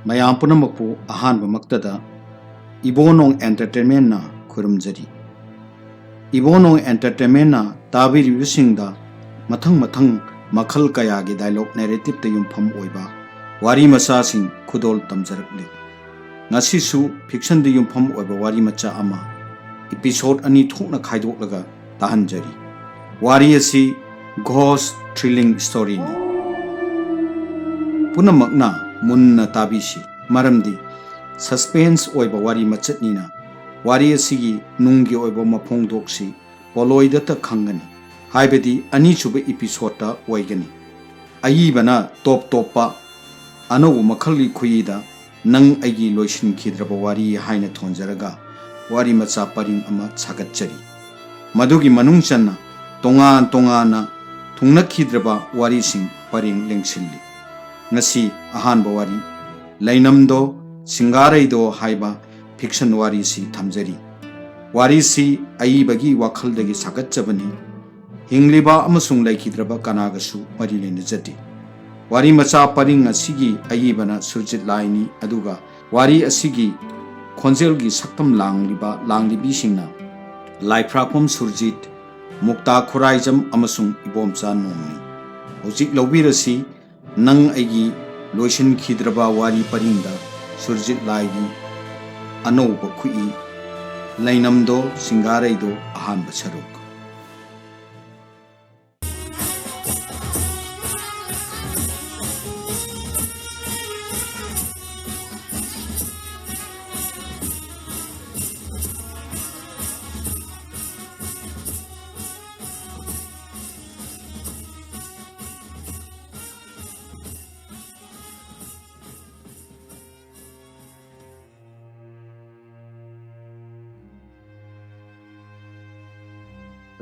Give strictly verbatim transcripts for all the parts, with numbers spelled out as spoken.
ꯃꯌꯥꯝ ꯄꯨꯝꯅꯃꯛꯄꯨ ꯑꯍꯥꯟꯕꯃꯛꯇꯗ ꯏꯕꯣꯅꯣꯡ Entertainmentꯅ ꯈꯨꯔꯨꯝꯖꯔꯤ꯫ ꯏꯕꯣꯅꯣꯡ Entertainmentꯅ ꯇꯥꯕꯤꯔꯤꯕꯁꯤꯡꯗ ꯃꯊꯪ ꯃꯊꯪ ꯃꯈꯜ ꯀꯌꯥꯒꯤ dialogue narrativeꯇ ꯌꯨꯝꯐꯝ ꯑꯣꯏꯕ ꯋꯥꯔꯤ ꯃꯆꯥꯁꯤꯡ ꯈꯨꯗꯣꯜ ꯇꯝꯖꯔꯛꯂꯤ꯫ ꯉꯁꯤꯁꯨ fictionꯗ ꯌꯨꯝꯐꯝ ꯑꯣꯏꯕ ꯋꯥꯔꯤ ꯃꯆꯥ ꯑꯃ episode ꯑꯅꯤ ꯊꯣꯛꯅ ꯈꯥꯏꯗꯣꯛꯂꯒ ꯇꯥꯍꯟꯖꯔꯤ꯫ ꯋꯥꯔꯤ ꯑꯁꯤ ghost thrilling storyꯅꯤ꯫ ꯄꯨꯝꯅꯃꯛꯅ ꯃꯨꯟꯅ ꯇꯥꯕꯤꯁꯤ, ꯃꯔꯝꯗꯤ suspense ꯑꯣꯏꯕ ꯋꯥꯔꯤ ꯃꯆꯠꯅꯤꯅ ꯋꯥꯔꯤ ꯑꯁꯤꯒꯤ ꯅꯨꯡꯒꯤ ꯑꯣꯏꯕ ꯃꯐꯣꯡꯗꯣꯛꯁꯤ ꯄꯣꯂꯣꯏꯗꯇ ꯈꯪꯒꯅꯤ, ꯍꯥꯏꯕꯗꯤ ꯑꯅꯤꯁꯨꯕ episodeꯇ ꯑꯣꯏꯒꯅꯤ꯫ ꯑꯏꯕꯅ ꯇꯣꯞ ꯇꯣꯞꯄ ꯑꯅꯧꯕ ꯃꯈꯜꯒꯤ ꯈꯨꯏꯗ "ꯅꯪ ꯑꯩꯒꯤ ꯂꯣꯏꯁꯤꯟꯈꯤꯗ꯭ꯔꯕ ꯋꯥꯔꯤ" ꯍꯥꯏꯅ ꯊꯣꯟꯖꯔꯒ ꯋꯥꯔꯤ ꯃꯆꯥ ꯄꯔꯤꯡ ꯑꯃ ꯁꯥꯒꯠꯆꯔꯤ꯫ ꯃꯗꯨꯒꯤ ꯃꯅꯨꯡ ꯆꯟꯅ ꯇꯣꯉꯥꯟ ꯇꯣꯉꯥꯟꯅ ꯊꯨꯡꯅꯈꯤꯗ꯭ꯔꯕ ꯋꯥꯔꯤꯁꯤꯡ ꯄꯔꯤꯡ ꯂꯦꯡꯁꯤꯜꯂꯤ꯫ ꯉꯁꯤ ꯑꯍꯥꯟꯕ ꯋꯥꯔꯤ, "ꯂꯩꯅꯝꯗꯣ ꯁꯤꯡꯒꯥꯔꯩꯗꯣ" ꯍꯥꯏꯕ fiction ꯋꯥꯔꯤꯁꯤ ꯊꯝꯖꯔꯤ꯫ ꯋꯥꯔꯤꯁꯤ ꯑꯏꯕꯒꯤ ꯋꯥꯈꯜꯗꯒꯤ ꯁꯥꯒꯠꯆꯕꯅꯤ꯫ ꯍꯤꯡꯂꯤꯕ ꯑꯃꯁꯨꯡ ꯂꯩꯈꯤꯗ꯭ꯔꯕ ꯀꯅꯥꯒꯁꯨ ꯃꯔꯤ ꯂꯩꯅꯖꯗꯦ꯫ ꯋꯥꯔꯤ ꯃꯆꯥ ꯄꯔꯤꯡ ꯑꯁꯤꯒꯤ ꯑꯏꯕꯅ ꯁꯨꯔꯖꯤꯠ ꯂꯥꯏꯅꯤ, ꯑꯗꯨꯒ ꯋꯥꯔꯤ ꯑꯁꯤꯒꯤ ꯈꯣꯟꯖꯦꯜꯒꯤ ꯁꯛꯇꯝ ꯂꯥꯡꯂꯤꯕ ꯂꯥꯡꯂꯤꯕꯤꯁꯤꯡꯅ ꯂꯥꯏꯐ꯭ꯔꯥꯛꯄꯝ ꯁꯨꯔꯖꯤꯠ, ꯃꯨꯛꯇꯥ ꯈꯨꯔꯥꯏꯖꯝ ꯑꯃꯁꯨꯡ ꯏꯕꯣꯝꯆꯥ ꯅꯣꯡꯅꯤ꯫ ꯍꯧꯖꯤꯛ ꯂꯧꯕꯤꯔꯁꯤ "ꯅꯪ ꯑꯩꯒꯤ ꯂꯣꯏꯁꯤꯟꯈꯤꯗ꯭ꯔꯕ ꯋꯥꯔꯤ" ꯄꯔꯤꯡꯗ ꯁꯨꯔꯖꯤꯠ ꯂꯥꯏꯒꯤ ꯑꯅꯧꯕ ꯈꯨꯏ "ꯂꯩꯅꯝꯗꯣ ꯁꯤꯡꯒꯥꯔꯩꯗꯣ" ꯑꯍꯥꯟꯕ ꯁꯔꯨꯛ꯫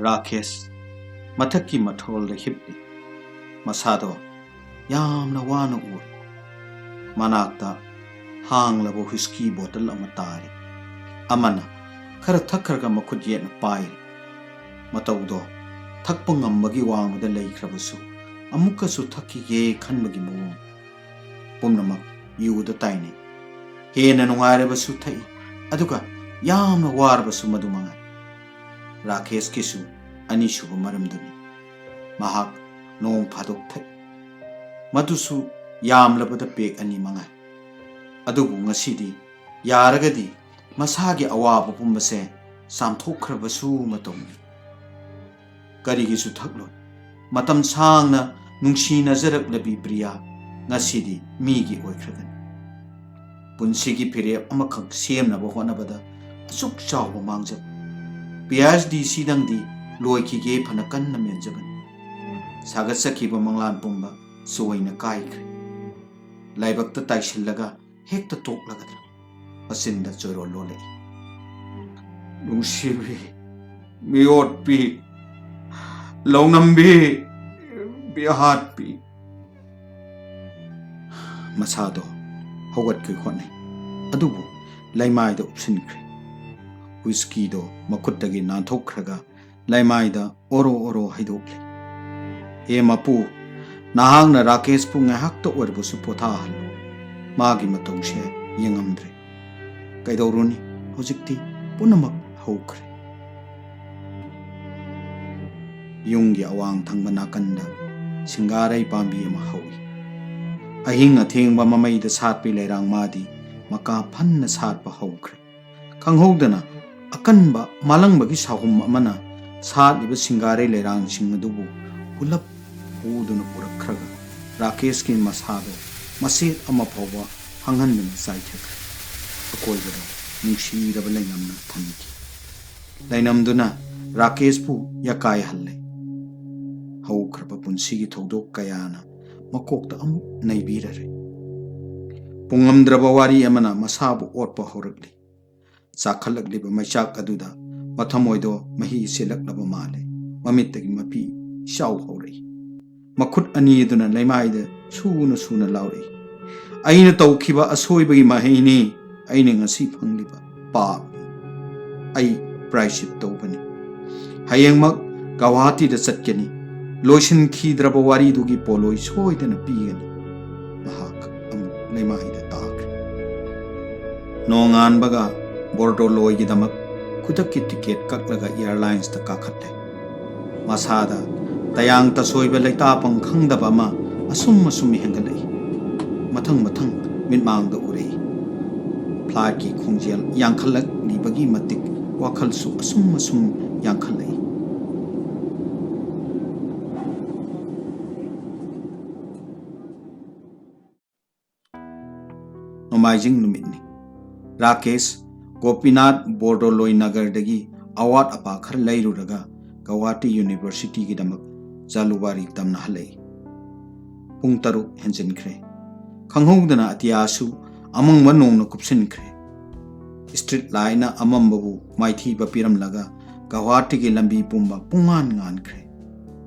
ꯔꯥꯀꯦꯁ ꯃꯊꯛꯀꯤ ꯃꯊꯣꯜꯗ ꯍꯤꯞꯂꯤ꯫ ꯃꯁꯥꯗꯣ ꯌꯥꯝꯅ ꯋꯥꯅ ꯎꯔꯤ꯫ ꯃꯅꯥꯛꯇ ꯍꯥꯡꯂꯕ whisky bottle ꯑꯃ ꯇꯥꯔꯤ꯫ ꯑꯃꯅ ꯈꯔ ꯊꯛꯈ꯭ꯔꯒ ꯃꯈꯨꯠ ꯌꯦꯠꯅ ꯄꯥꯏꯔꯤ꯫ ꯃꯇꯧꯗꯣ ꯊꯛꯄ ꯉꯝꯕꯒꯤ ꯋꯥꯡꯃꯗ ꯂꯩꯈ꯭ꯔꯕꯁꯨ, ꯑꯃꯨꯛꯀꯁꯨ ꯊꯛꯈꯤꯒꯦ ꯈꯟꯕꯒꯤ ꯃꯑꯣꯡ꯫ ꯄꯨꯝꯅꯃꯛ ꯌꯨꯗ ꯇꯥꯏꯅꯩ꯫ ꯍꯦꯟꯅ ꯅꯨꯡꯉꯥꯏꯔꯕꯁꯨ ꯊꯛꯏ, ꯑꯗꯨꯒ ꯌꯥꯝꯅ ꯋꯥꯔꯕꯁꯨ ꯃꯗꯨ ꯃꯉꯥꯏ꯫ ꯔꯥꯀꯦꯁꯀꯤꯁꯨ ꯑꯅꯤꯁꯨꯕ ꯃꯔꯝꯗꯨꯅꯤ꯫ ꯃꯍꯥꯛ ꯅꯣꯡ ꯐꯥꯗꯣꯛ ꯊꯛꯏ, ꯃꯗꯨꯁꯨ ꯌꯥꯝꯂꯕꯗ ꯄꯦꯛ ꯑꯅꯤ ꯃꯉꯥꯏ꯫ ꯑꯗꯨꯕꯨ ꯉꯁꯤꯗꯤ ꯌꯥꯔꯒꯗꯤ ꯃꯁꯥꯒꯤ ꯑꯋꯥꯕ ꯄꯨꯝꯕꯁꯦ ꯆꯥꯝꯊꯣꯛꯈ꯭ꯔꯕꯁꯨ ꯃꯇꯧꯅꯤ꯫ ꯀꯔꯤꯒꯤꯁꯨ ꯊꯛꯂꯣꯏ꯫ ꯃꯇꯝ ꯁꯥꯡꯅ ꯅꯨꯡꯁꯤꯅꯖꯔꯛꯂꯕꯤ ꯄ꯭ꯔꯤꯌꯥ ꯉꯁꯤꯗꯤ ꯃꯤꯒꯤ ꯑꯣꯏꯈ꯭ꯔꯒꯅꯤ꯫ ꯄꯨꯟꯁꯤꯒꯤ ꯐꯤꯔꯦꯞ ꯑꯃꯈꯛ ꯁꯦꯝꯅꯕ ꯍꯣꯠꯅꯕꯗ ꯑꯁꯨꯛ ꯆꯥꯎꯕ ꯃꯥꯡꯖꯕ꯫ ꯄꯤ ꯑꯩꯆ ꯗꯤ ꯁꯤꯗꯪꯗꯤ ꯂꯣꯏꯈꯤꯒꯦ ꯐꯅ ꯀꯟꯅ ꯃꯦꯟꯖꯕꯅꯤ꯫ ꯁꯥꯒꯠꯆꯈꯤꯕ ꯃꯪꯂꯥꯟ ꯄꯨꯝꯕ ꯆꯣꯏꯅ ꯀꯥꯏꯈ꯭ꯔꯦ꯫ ꯂꯥꯏꯕꯛꯇ ꯇꯥꯏꯁꯤꯜꯂꯒ ꯍꯦꯛꯇ ꯇꯣꯛꯂꯒꯗ꯭ꯔꯥ? ꯃꯆꯤꯟꯗ ꯆꯣꯏꯔꯣꯜ ꯂꯣꯜꯂꯛꯏ꯫ ꯅꯨꯡꯁꯤꯕꯤ, ꯃꯤꯑꯣꯠꯄꯤ, ꯂꯧꯅꯝꯕꯤ, ꯕꯤꯍꯥꯠꯄꯤ꯫ ꯃꯁꯥꯗꯣ ꯍꯧꯒꯠꯀꯦ ꯍꯣꯠꯅꯩ, ꯑꯗꯨꯕꯨ ꯂꯩꯃꯥꯏꯗ ꯎꯞꯁꯤꯟꯈ꯭ꯔꯦ꯫ ꯋꯤꯁꯀꯤꯗꯣ ꯃꯈꯨꯠꯇꯒꯤ ꯅꯥꯟꯊꯣꯛꯈ꯭ꯔꯒ ꯂꯩꯃꯥꯏꯗ ꯑꯣꯔꯣ ꯑꯣꯔꯣ ꯍꯩꯗꯣꯛꯂꯦ꯫ "ꯍꯦ ꯃꯄꯨ, ꯅꯍꯥꯛꯅ ꯔꯥꯀꯦꯁꯄꯨ ꯉꯥꯏꯍꯥꯛꯇ ꯑꯣꯏꯔꯕꯁꯨ ꯄꯣꯊꯥꯍꯜꯂꯨ꯫ ꯃꯥꯒꯤ ꯃꯇꯧꯁꯦ ꯌꯦꯡꯉꯝꯗ꯭ꯔꯦ꯫ ꯀꯩꯗꯧꯔꯨꯅꯤ, ꯍꯧꯖꯤꯛꯇꯤ ꯄꯨꯝꯅꯃꯛ ꯍꯧꯈ꯭ꯔꯦ꯫" ꯌꯨꯝꯒꯤ ꯑꯋꯥꯡ ꯊꯪꯕ ꯅꯥꯀꯟꯗ ꯁꯤꯡꯒꯥꯔꯩ ꯄꯥꯝꯕꯤ ꯑꯃ ꯍꯧꯏ꯫ ꯑꯍꯤꯡ ꯑꯊꯦꯡꯕ ꯃꯃꯩꯗ ꯁꯥꯠꯄꯤ ꯂꯩꯔꯥꯡ ꯃꯥꯗꯤ ꯃꯀꯥ ꯐꯟꯅ ꯁꯥꯠꯄ ꯍꯧꯈ꯭ꯔꯦ꯫ ꯈꯪꯍꯧꯗꯅ ꯑꯀꯟꯕ ꯃꯥꯂꯪꯕꯒꯤ ꯁꯥꯍꯨꯝ ꯑꯃꯅ ꯁꯥꯠꯂꯤꯕ ꯁꯤꯡꯒꯥꯔꯩ ꯂꯩꯔꯥꯡꯁꯤꯡ ꯑꯗꯨꯕꯨ ꯄꯨꯂꯞ ꯍꯨꯗꯨꯅ ꯄꯨꯔꯛꯈ꯭ꯔꯒ ꯔꯥꯀꯦꯁꯀꯤ ꯃꯁꯥꯗꯣ ꯃꯆꯦꯠ ꯑꯃ ꯐꯥꯎꯕ ꯍꯥꯡꯍꯟꯗꯅ ꯆꯥꯏꯊꯈ꯭ꯔꯦ꯫ ꯑꯀꯣꯏꯕꯗ ꯅꯨꯡꯁꯤꯔꯕ ꯂꯩꯉꯝꯅ ꯊꯟꯈꯤ꯫ ꯂꯩꯅꯝꯗꯨꯅ ꯔꯥꯀꯦꯁꯄꯨ ꯌꯥꯀꯥꯏꯍꯜꯂꯦ꯫ ꯍꯧꯈ꯭ꯔꯕ ꯄꯨꯟꯁꯤꯒꯤ ꯊꯧꯗꯣꯛ ꯀꯌꯥꯅ ꯃꯀꯣꯛꯇ ꯑꯃꯨꯛ ꯅꯩꯕꯤꯔꯔꯦ꯫ ꯄꯨꯡꯉꯝꯗ꯭ꯔꯕ ꯋꯥꯔꯤ ꯑꯃꯅ ꯃꯁꯥꯕꯨ ꯑꯣꯠꯄ ꯍꯧꯔꯛꯂꯤ꯫ ꯆꯥꯛꯈꯠꯂꯛꯂꯤꯕ ꯃꯩꯆꯥꯛ ꯑꯗꯨꯗ ꯃꯊꯃꯣꯏꯗꯣ ꯃꯍꯤ ꯆꯦꯜꯂꯛꯂꯕ ꯃꯥꯜꯂꯦ꯫ ꯃꯃꯤꯠꯇꯒꯤ ꯃꯄꯤ ꯏꯆꯥꯎ ꯍꯧꯔꯛꯏ꯫ ꯃꯈꯨꯠ ꯑꯅꯤ ꯑꯗꯨꯅ ꯂꯩꯃꯥꯏꯗ ꯁꯨꯅ ꯁꯨꯅ ꯂꯥꯎꯔꯛꯏ, "ꯑꯩꯅ ꯇꯧꯈꯤꯕ ꯑꯁꯣꯏꯕꯒꯤ ꯃꯍꯩꯅꯤ꯫ ꯑꯩꯅ ꯉꯁꯤ ꯐꯪꯂꯤꯕ ꯄꯥꯞꯅꯤ꯫ ꯑꯩ ꯄ꯭ꯔꯥꯏꯁꯤꯠ ꯇꯧꯕꯅꯤ꯫ ꯍꯌꯦꯡꯃꯛ ꯒꯧꯍꯥꯇꯤꯗ ꯆꯠꯀꯅꯤ꯫ ꯂꯣꯏꯁꯤꯟꯈꯤꯗ꯭ꯔꯕ ꯋꯥꯔꯤꯗꯨꯒꯤ ꯄꯣꯠꯂꯣꯏ ꯁꯣꯏꯗꯅ ꯄꯤꯒꯅꯤ꯫" ꯃꯍꯥꯛ ꯑꯃꯨꯛ ꯂꯩꯃꯥꯏꯗ ꯇꯥꯈ꯭ꯔꯦ꯫ ꯅꯣꯡꯉꯥꯟꯕꯒ ꯕꯣꯔꯗꯣꯂꯣꯏꯒꯤꯗꯃꯛ ꯈꯨꯗꯛꯀꯤ ꯇꯤꯀꯦꯠ ꯀꯛꯂꯒ ꯑꯦꯌꯔꯂꯥꯏꯟꯁꯇ ꯀꯥꯈꯠꯂꯦ꯫ ꯃꯁꯥꯗ ꯇꯌꯥꯡ ꯇꯁꯣꯏꯕ ꯂꯩꯇꯥꯐꯝ ꯈꯪꯗꯕ ꯑꯃ ꯑꯁꯨꯝ ꯑꯁꯨꯝ ꯍꯦꯟꯒꯠꯂꯛꯏ꯫ ꯃꯊꯪ ꯃꯊꯪ ꯃꯤꯠꯃꯥꯡꯗ ꯎꯔꯛꯏ꯫ ꯐ꯭ꯂꯥꯏꯠꯀꯤ ꯈꯣꯡꯖꯦꯜ ꯌꯥꯡꯈꯠꯂꯛꯂꯤꯕꯒꯤ ꯃꯇꯤꯛ ꯋꯥꯈꯜꯁꯨ ꯑꯁꯨꯝ ꯑꯁꯨꯝ ꯌꯥꯡꯈꯠꯂꯛꯏ꯫ ꯅꯣꯡꯃꯥꯏꯖꯤꯡ ꯅꯨꯃꯤꯠꯅꯤ꯫ ꯔꯥꯀꯦꯁ ꯒꯣꯄꯤꯅꯥꯊ ꯕꯣꯔꯗꯣꯂꯣꯏ ꯅꯒꯔꯗꯒꯤ ꯑꯋꯥꯠ ꯑꯄꯥ ꯈꯔ ꯂꯩꯔꯨꯔꯒ ꯒꯧꯍꯥꯇꯤ ꯌꯨꯅꯤꯚꯔꯁꯤꯇꯤꯒꯤꯗꯃꯛ ꯖꯥꯂꯨꯋꯥꯔꯤ ꯇꯝꯅ ꯍꯜꯂꯛꯏ꯫ ꯄꯨꯡ ꯇꯔꯨꯛ ꯍꯦꯟꯖꯤꯟꯈ꯭ꯔꯦ꯫ ꯈꯪꯍꯧꯗꯅ ꯑꯇꯤꯌꯥꯁꯨ ꯑꯃꯝꯕ ꯅꯣꯡꯅ ꯀꯨꯞꯁꯤꯟꯈ꯭ꯔꯦ꯫ ꯁ꯭ꯇ꯭ꯔꯤꯠ ꯂꯥꯏꯠꯅ ꯑꯃꯝꯕꯕꯨ ꯃꯥꯏꯊꯤꯕ ꯄꯤꯔꯝꯂꯒ ꯒꯧꯍꯥꯇꯤꯒꯤ ꯂꯝꯕꯤ ꯄꯨꯝꯕ ꯄꯨꯡꯉꯥꯟ ꯉꯥꯟꯈ꯭ꯔꯦ꯫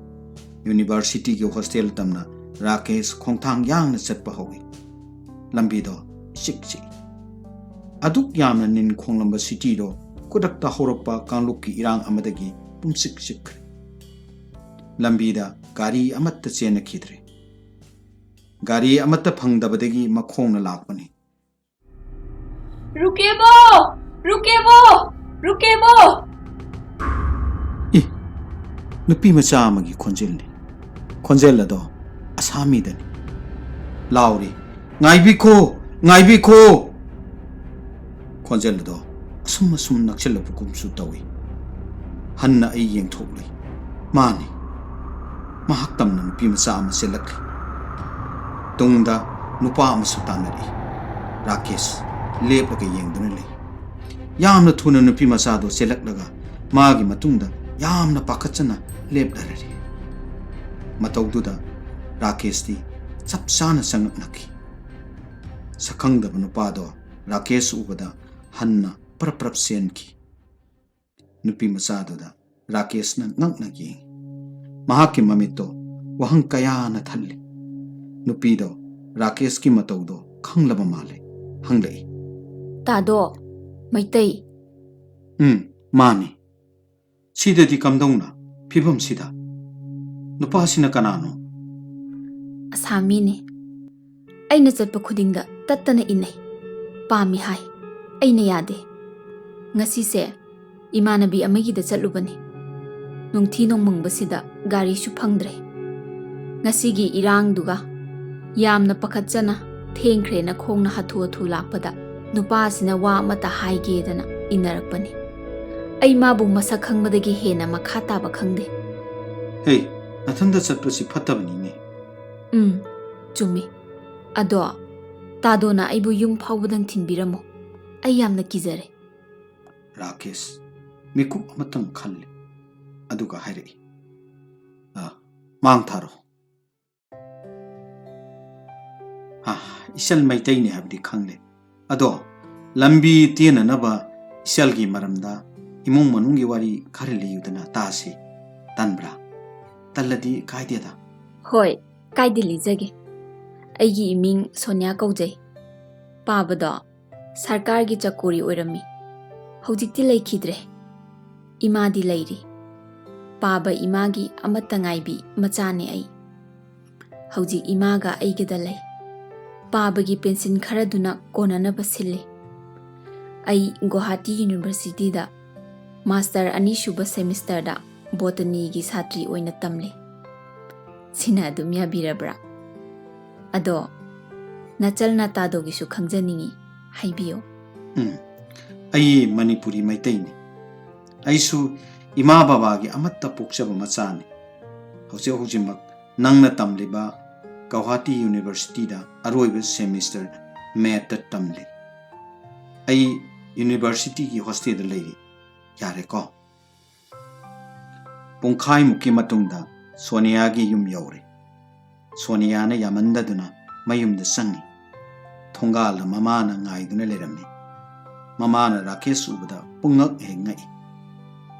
ꯌꯨꯅꯤꯚꯔꯁꯤꯇꯤꯒꯤ ꯍꯣꯁꯇꯦꯜ ꯇꯝꯅ ꯔꯥꯀꯦꯁ ꯈꯣꯡꯊꯥꯡ ꯌꯥꯡꯅ ꯆꯠꯄ ꯍꯧꯏ꯫ ꯂꯝꯕꯤꯗꯣ ꯏꯆꯤꯛ ꯆꯤꯛꯏ꯫ ꯑꯗꯨꯛ ꯌꯥꯝꯅ ꯅꯤꯟ ꯈꯣꯡꯂꯝꯕ ꯁꯤꯇꯤꯗꯣ ꯈꯨꯗꯛꯇ ꯍꯧꯔꯛꯄ ꯀꯥꯡꯂꯨꯞꯀꯤ ꯏꯔꯥꯡ ꯑꯃꯗꯒꯤ ꯄꯨꯝꯆꯤꯛ ꯆꯤꯛꯈ꯭ꯔꯦ꯫ ꯂꯝꯕꯤꯗ ꯒꯥꯔꯤ ꯑꯃꯠꯇ ꯆꯦꯟꯅꯈꯤꯗ꯭ꯔꯦ꯫ ꯒꯥꯔꯤ ꯑꯃꯠꯇ ꯐꯪꯗꯕꯗꯒꯤ ꯃꯈꯣꯡꯅ ꯂꯥꯛꯄꯅꯤ꯫ रुके वो, रुके वो, रुके वो। ꯏ, ꯅꯨꯄꯤ ꯃꯆꯥ ꯑꯃꯒꯤ ꯈꯣꯟꯖꯦꯜꯅꯤ꯫ ꯈꯣꯟꯖꯦꯜ ꯑꯗꯣ ꯑꯁꯥꯃꯤꯗꯅꯤ꯫ ꯂꯥꯎꯔꯤ, "ꯉꯥꯏꯕꯤꯈꯣ, ꯉꯥꯏꯕꯤꯈꯣ!" ꯈꯣꯟꯖꯦꯜ ꯑꯗꯣ ꯑꯁꯨꯝ ꯑꯁꯨꯝ ꯅꯛꯁꯤꯜꯂꯛꯄꯒꯨꯝꯁꯨ ꯇꯧꯏ꯫ ꯍꯟꯅ ꯑꯩ ꯌꯦꯡꯊꯣꯛꯂꯨꯏ꯫ ꯃꯥꯅꯤ꯫ ꯃꯍꯥꯛ ꯇꯝꯅ ꯅꯨꯄꯤ ꯃꯆꯥ ꯑꯃ ꯆꯦꯜꯂꯛꯂꯤ꯫ ꯇꯨꯡꯗ ꯅꯨꯄꯥ ꯑꯃꯁꯨ ꯇꯥꯟꯅꯔꯛꯏ꯫ ꯔꯥꯀꯦꯁ ꯂꯦꯞꯂꯒ ꯌꯦꯡꯗꯨꯅ ꯂꯩ꯫ ꯌꯥꯝꯅ ꯊꯨꯅ ꯅꯨꯄꯤ ꯃꯆꯥꯗꯨ ꯆꯦꯜꯂꯛꯂꯒ ꯃꯥꯒꯤ ꯃꯇꯨꯡꯗ ꯌꯥꯝꯅ ꯄꯥꯈꯠꯆꯅ ꯂꯦꯞꯂꯔꯔꯤ꯫ ꯃꯇꯧꯗꯨꯗ ꯔꯥꯀꯦꯁꯇꯤ ꯆꯞ ꯆꯥꯅ ꯆꯉꯛꯅꯈꯤ꯫ ꯁꯛꯈꯪꯗꯕ ꯅꯨꯄꯥꯗꯣ ꯔꯥꯀꯦꯁ ꯎꯕꯗ ꯍꯟꯅ ꯄ꯭ꯔꯞ ꯄ꯭ꯔꯞ ꯆꯦꯟꯈꯤ꯫ ꯅꯨꯄꯤ ꯃꯆꯥꯗꯨꯗ ꯔꯥꯀꯦꯁꯅ ꯉꯛꯅ ꯌꯦꯡꯏ꯫ ꯃꯍꯥꯛꯀꯤ ꯃꯃꯤꯠꯇꯣ ꯋꯥꯍꯪ ꯀꯌꯥꯅ ꯊꯜꯂꯤ꯫ ꯅꯨꯄꯤꯗꯣ ꯔꯥꯀꯦꯁꯀꯤ ꯃꯇꯧꯗꯣ ꯈꯪꯂꯕ ꯃꯥꯜꯂꯦ꯫ ꯍꯪꯂꯛꯏ꯫ ꯇꯥꯗꯣ, ꯃꯩꯇꯩ꯫ ꯎꯝ, ꯃꯥꯅꯤ꯫ ꯁꯤꯗꯗꯤ ꯀꯝꯗꯧꯅ? ꯐꯤꯕꯝꯁꯤꯗ? ꯅꯨꯄꯥꯁꯤꯅ ꯀꯅꯥꯅꯣ? ꯑꯁꯥꯃꯤꯅꯤ꯫ ꯑꯩꯅ ꯆꯠꯄ ꯈꯨꯗꯤꯡꯗ ꯇꯠꯇꯅ ꯏꯟꯅꯩ꯫ ꯄꯥꯝꯃꯤ ꯍꯥꯏ꯫ ꯑꯩꯅ ꯌꯥꯗꯦ꯫ ꯉꯁꯤꯁꯦ ꯏꯃꯥꯟꯅꯕꯤ ꯑꯃꯒꯤꯗ ꯆꯠꯂꯨꯕꯅꯤ꯫ ꯅꯨꯡꯊꯤ ꯅꯣꯡꯃꯪꯕꯁꯤꯗ ꯒꯥꯔꯤꯁꯨ ꯐꯪꯗ꯭ꯔꯦ꯫ ꯉꯁꯤꯒꯤ ꯏꯔꯥꯡꯗꯨꯒ ꯌꯥꯝꯅ ꯄꯥꯈꯠꯆꯅ ꯊꯦꯡꯈ꯭ꯔꯦꯅ ꯈꯣꯡꯅ ꯍꯥꯊꯨ ꯍꯥꯊꯨ ꯂꯥꯛꯄꯗ ꯅꯨꯄꯥꯁꯤꯅ ꯋꯥ ꯑꯃꯠꯇ ꯍꯥꯏꯒꯦꯗꯅ ꯏꯟꯅꯔꯛꯄꯅꯤ꯫ ꯑꯩ ꯃꯥꯕꯨ ꯃꯁꯛ ꯈꯪꯕꯗꯒꯤ ꯍꯦꯟꯅ ꯃꯈꯥ ꯇꯥꯕ ꯈꯪꯗꯦ꯫ ꯍꯦ, ꯅꯊꯟꯗ ꯆꯠꯄꯁꯤ ꯐꯠꯇꯕꯅꯤꯅꯦ꯫ ꯎꯝ, ꯆꯨꯝꯃꯤ꯫ ꯑꯗꯣ ꯇꯥꯗꯣꯅ ꯑꯩꯕꯨ ꯌꯨꯝ ꯐꯥꯎꯕꯗꯪ ꯊꯤꯟꯕꯤꯔꯝꯃꯣ꯫ ꯑꯩ ꯌꯥꯝꯅ ꯀꯤꯖꯔꯦ꯫ ꯔꯥꯀꯦꯁ ꯃꯤꯀꯨꯞ ꯑꯃꯇꯪ ꯈꯜꯂꯤ, ꯑꯗꯨꯒ ꯍꯥꯏꯔꯛꯏ, "ꯑ, ꯃꯥꯡ ꯊꯥꯔꯣ꯫ ꯑ, ꯏꯆꯜ ꯃꯩꯇꯩꯅꯤ ꯍꯥꯏꯕꯗꯤ ꯈꯪꯂꯦ꯫ ꯑꯗꯣ ꯂꯝꯕꯤ ꯇꯦꯟꯅꯅꯕ ꯏꯆꯜꯒꯤ ꯃꯔꯝꯗ ꯏꯃꯨꯡ ꯃꯅꯨꯡꯒꯤ ꯋꯥꯔꯤ ꯈꯔ ꯂꯤꯌꯨꯗꯅ ꯇꯥꯁꯤ꯫ ꯇꯟꯕ꯭ꯔꯥ? ꯇꯜꯂꯗꯤ ꯀꯥꯏꯗꯦꯗ꯫" ꯍꯣꯏ, ꯀꯥꯏꯗꯦ, ꯂꯤꯖꯒꯦ꯫ ꯑꯩꯒꯤ ꯏꯃꯤꯡ ꯁꯣꯅꯤꯌꯥ ꯀꯧꯖꯩ꯫ ꯄꯥꯕꯗꯣ ꯁꯔꯀꯥꯔꯒꯤ ꯆꯀꯣꯔꯤ ꯑꯣꯏꯔꯝꯃꯤ꯫ ꯍꯧꯖꯤꯛꯇꯤ ꯂꯩꯈꯤꯗ꯭ꯔꯦ꯫ ꯏꯃꯥꯗꯤ ꯂꯩꯔꯤ꯫ ꯄꯥꯕ ꯏꯃꯥꯒꯤ ꯑꯃꯠꯇ ꯉꯥꯏꯕꯤ ꯃꯆꯥꯅꯦ ꯑꯩ꯫ ꯍꯧꯖꯤꯛ ꯏꯃꯥꯒ ꯑꯩꯒꯗ ꯂꯩ꯫ ꯄꯥꯕꯒꯤ ꯄꯦꯟꯁꯤꯟ ꯈꯔꯗꯨꯅ ꯀꯣꯟꯅꯅꯕ ꯁꯤꯜꯂꯤ꯫ ꯑꯩ ꯒꯨꯋꯥꯍꯥꯇꯤ ꯌꯨꯅꯤꯚꯔꯁꯤꯇꯤꯗ ꯃꯥꯁꯇꯔ ꯑꯅꯤꯁꯨꯕ ꯁꯦꯃꯤꯁꯇꯔꯗ ꯕꯣꯇꯅꯤꯒꯤ ꯁꯥꯇ꯭ꯔꯤ ꯑꯣꯏꯅ ꯇꯝꯂꯤ꯫ ꯁꯤꯅ ꯑꯗꯨꯝ ꯌꯥꯕꯤꯔꯕ꯭ꯔꯥ? ꯑꯗꯣ ꯅꯆꯜ ꯅꯇꯥꯗꯣꯒꯤꯁꯨ ꯈꯪꯖꯅꯤꯡꯏ, ꯍꯥꯏꯕꯤꯌꯨ꯫ ꯎꯝ, ꯑꯩ ꯃꯅꯤꯄꯨꯔꯤ ꯃꯩꯇꯩꯅꯤ꯫ ꯑꯩꯁꯨ ꯏꯃꯥ ꯕꯕꯥꯒꯤ ꯑꯃꯠꯇ ꯄꯣꯛꯆꯕ ꯃꯆꯥꯅꯤ꯫ ꯍꯧꯖꯤꯛ ꯍꯧꯖꯤꯛꯃꯛ ꯅꯪꯅ ꯇꯝꯂꯤꯕ ꯒꯧꯍꯥꯇꯤ ꯌꯨꯅꯤꯚꯔꯁꯤꯇꯤꯗ ꯑꯔꯣꯏꯕ ꯁꯦꯃꯤꯁꯇꯔ ꯃꯦꯠꯇ ꯇꯝꯂꯤ꯫ ꯑꯩ ꯌꯨꯅꯤꯚꯔꯁꯤꯇꯤꯒꯤ ꯍꯣꯁꯇꯦꯜꯗ ꯂꯩꯔꯤ꯫ ꯌꯥꯔꯦꯀꯣ? ꯄꯨꯡꯈꯥꯏꯃꯨꯛꯀꯤ ꯃꯇꯨꯡꯗ ꯁꯣꯅꯤꯌꯥꯒꯤ ꯌꯨꯝ ꯌꯧꯔꯦ꯫ ꯁꯣꯅꯤꯌꯥꯅ ꯌꯥꯃꯟꯗꯗꯨꯅ ꯃꯌꯨꯝꯗ ꯆꯪꯉꯤ꯫ ꯊꯣꯡꯒꯥꯜꯗ ꯃꯃꯥꯅ ꯉꯥꯏꯗꯨꯅ ꯂꯩꯔꯝꯃꯤ꯫ ꯃꯃꯥꯅ ꯔꯥꯀꯦꯁ ꯎꯕꯗ ꯄꯨꯡꯉꯛ ꯍꯦꯛ ꯉꯛꯏ꯫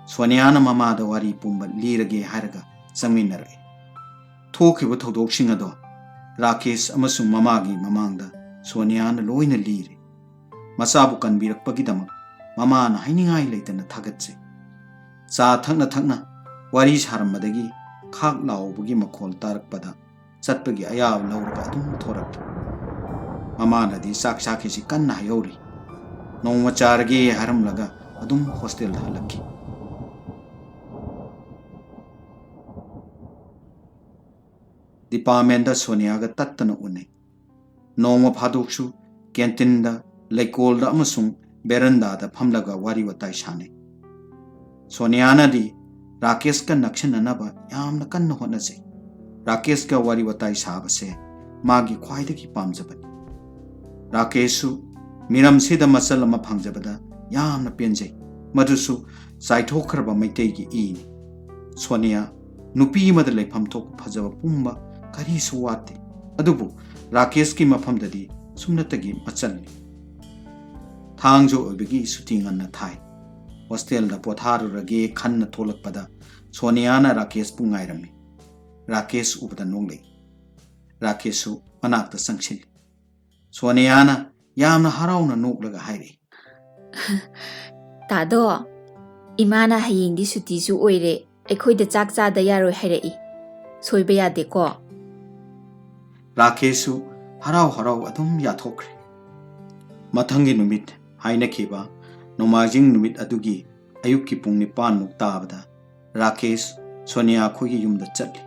ꯁꯣꯅꯤꯌꯥꯅ ꯃꯃꯥꯗ ꯋꯥꯔꯤ ꯄꯨꯝꯕ ꯂꯤꯔꯒꯦ ꯍꯥꯏꯔꯒ ꯆꯪꯃꯤꯟꯅꯔꯛꯏ꯫ ꯊꯣꯛꯈꯤꯕ ꯊꯧꯗꯣꯛꯁꯤꯡ ꯑꯗꯣ ꯔꯥꯀꯦꯁ ꯑꯃꯁꯨꯡ ꯃꯃꯥꯒꯤ ꯃꯃꯥꯡꯗ ꯁꯣꯅꯤꯌꯥꯅ ꯂꯣꯏꯅ ꯂꯤꯔꯦ꯫ ꯃꯆꯥꯕꯨ ꯀꯟꯕꯤꯔꯛꯄꯒꯤꯗꯃꯛ ꯃꯃꯥꯅ ꯍꯥꯏꯅꯤꯡꯉꯥꯏ ꯂꯩꯇꯅ ꯊꯥꯒꯠꯆꯩ꯫ ꯆꯥ ꯊꯛꯅ ꯊꯛꯅ ꯋꯥꯔꯤ ꯁꯥꯔꯝꯕꯗꯒꯤ ꯈꯥꯛ ꯂꯥꯎꯕꯒꯤ ꯃꯈꯣꯜ ꯇꯥꯔꯛꯄꯗ ꯆꯠꯄꯒꯤ ꯑꯌꯥꯕ ꯂꯧꯔꯒ ꯑꯗꯨꯝ ꯊꯣꯔꯛꯂꯤ꯫ ꯃꯃꯥꯅꯗꯤ ꯆꯥꯛ ꯆꯥꯈꯤꯁꯤ ꯀꯟꯅ ꯍꯥꯏꯍꯧꯔꯤ꯫ ꯅꯣꯡꯃ ꯆꯥꯔꯒꯦ ꯍꯥꯏꯔꯝꯂꯒ ꯑꯗꯨꯝ ꯍꯣꯁꯇꯦꯜꯗ ꯍꯜꯂꯛꯈꯤ꯫ ꯗꯤꯄꯥꯔꯠꯃꯦꯟꯗ ꯁꯣꯅꯤꯌꯥꯒ ꯇꯠꯇꯅ ꯎꯅꯩ꯫ ꯅꯣꯡꯃ ꯐꯥꯗꯣꯛꯁꯨ ꯀꯦꯟꯇꯤꯟꯗ, ꯂꯩꯀꯣꯜꯗ ꯑꯃꯁꯨꯡ ꯕꯦꯔꯟꯗꯥꯗ ꯐꯝꯂꯒ ꯋꯥꯔꯤ ꯋꯥꯇꯥꯏ ꯁꯥꯟꯅꯩ꯫ ꯁꯣꯅꯤꯌꯥꯅꯗꯤ ꯔꯥꯀꯦꯁꯀ ꯅꯛꯁꯤꯟꯅꯅꯕ ꯌꯥꯝꯅ ꯀꯟꯅ ꯍꯣꯠꯅꯖꯩ꯫ ꯔꯥꯀꯦꯁꯀ ꯋꯥꯔꯤ ꯋꯥꯇꯥꯏ ꯁꯥꯕꯁꯦ ꯃꯥꯒꯤ ꯈ꯭ꯋꯥꯏꯗꯒꯤ ꯄꯥꯝꯖꯕꯅꯤ꯫ ꯔꯥꯀꯦꯁꯁꯨ ꯃꯤꯔꯝꯁꯤꯗ ꯃꯆꯜ ꯑꯃ ꯐꯪꯖꯕꯗ ꯌꯥꯝꯅ ꯄꯦꯟꯖꯩ꯫ ꯃꯗꯨꯁꯨ ꯆꯥꯏꯊꯣꯛꯈ꯭ꯔꯕ ꯃꯩꯇꯩꯒꯤ ꯏꯅꯤ꯫ ꯁꯣꯅꯤꯌꯥ, ꯅꯨꯄꯤ ꯑꯃꯗ ꯂꯩꯐꯝ ꯊꯣꯛꯄ ꯐꯖꯕ ꯄꯨꯝꯕ ꯀꯔꯤꯁꯨ ꯋꯥꯠꯇꯦ꯫ ꯑꯗꯨꯕꯨ ꯔꯥꯀꯦꯁꯀꯤ ꯃꯐꯝꯗꯗꯤ ꯁꯨꯞꯅꯇꯒꯤ ꯃꯆꯜꯅꯤ꯫ ꯊꯥꯡꯖ ꯑꯣꯏꯕꯒꯤ ꯁꯨꯇꯤ ꯉꯟꯅ ꯊꯥꯏ꯫ ꯍꯣꯁꯇꯦꯜꯗ ꯄꯣꯊꯥꯔꯨꯔꯒꯦ ꯈꯟꯅ ꯊꯣꯛꯂꯛꯄꯗ ꯁꯣꯅꯤꯌꯥꯅ ꯔꯥꯀꯦꯁꯄꯨ ꯉꯥꯏꯔꯝꯃꯤ꯫ ꯔꯥꯀꯦꯁ ꯎꯕꯗ ꯅꯣꯛꯂꯛꯏ꯫ ꯔꯥꯀꯦꯁꯁꯨ ꯃꯅꯥꯛꯇ ꯆꯪꯁꯤꯜꯂꯤ꯫ ꯁꯣꯅꯤꯌꯥꯅ ꯌꯥꯝꯅ ꯍꯔꯥꯎꯅ ꯅꯣꯛꯂꯒ ꯍꯥꯏꯔꯛꯏ꯫ "ꯇꯥꯗꯣ, ꯏꯃꯥꯅ ꯍꯌꯦꯡꯗꯤ ꯁꯨꯇꯤꯁꯨ ꯑꯣꯏꯔꯦ, ꯑꯩꯈꯣꯏꯗ ꯆꯥꯛ ꯆꯥꯗ ꯌꯥꯔꯣꯏ ꯍꯥꯏꯔꯛꯏ꯫ ꯁꯣꯏꯕ ꯌꯥꯗꯦꯀꯣ?" ꯔꯥꯀꯦꯁꯁꯨ ꯍꯔꯥꯎ ꯍꯔꯥꯎ ꯑꯗꯨꯝ ꯌꯥꯊꯣꯛꯈ꯭ꯔꯦ꯫ ꯃꯊꯪꯒꯤ ꯅꯨꯃꯤꯠ ꯍꯥꯏꯅꯈꯤꯕ ꯅꯣꯡꯃꯥꯏꯖꯤꯡ ꯅꯨꯃꯤꯠ ꯑꯗꯨꯒꯤ ꯑꯌꯨꯛꯀꯤ ꯄꯨꯡ ꯅꯤꯄꯥꯟꯃꯨꯛ ꯇꯥꯕꯗ ꯔꯥꯀꯦꯁ ꯁꯣꯅꯤꯌꯥ ꯈꯣꯏꯒꯤ ꯌꯨꯝꯗ ꯆꯠꯂꯤ꯫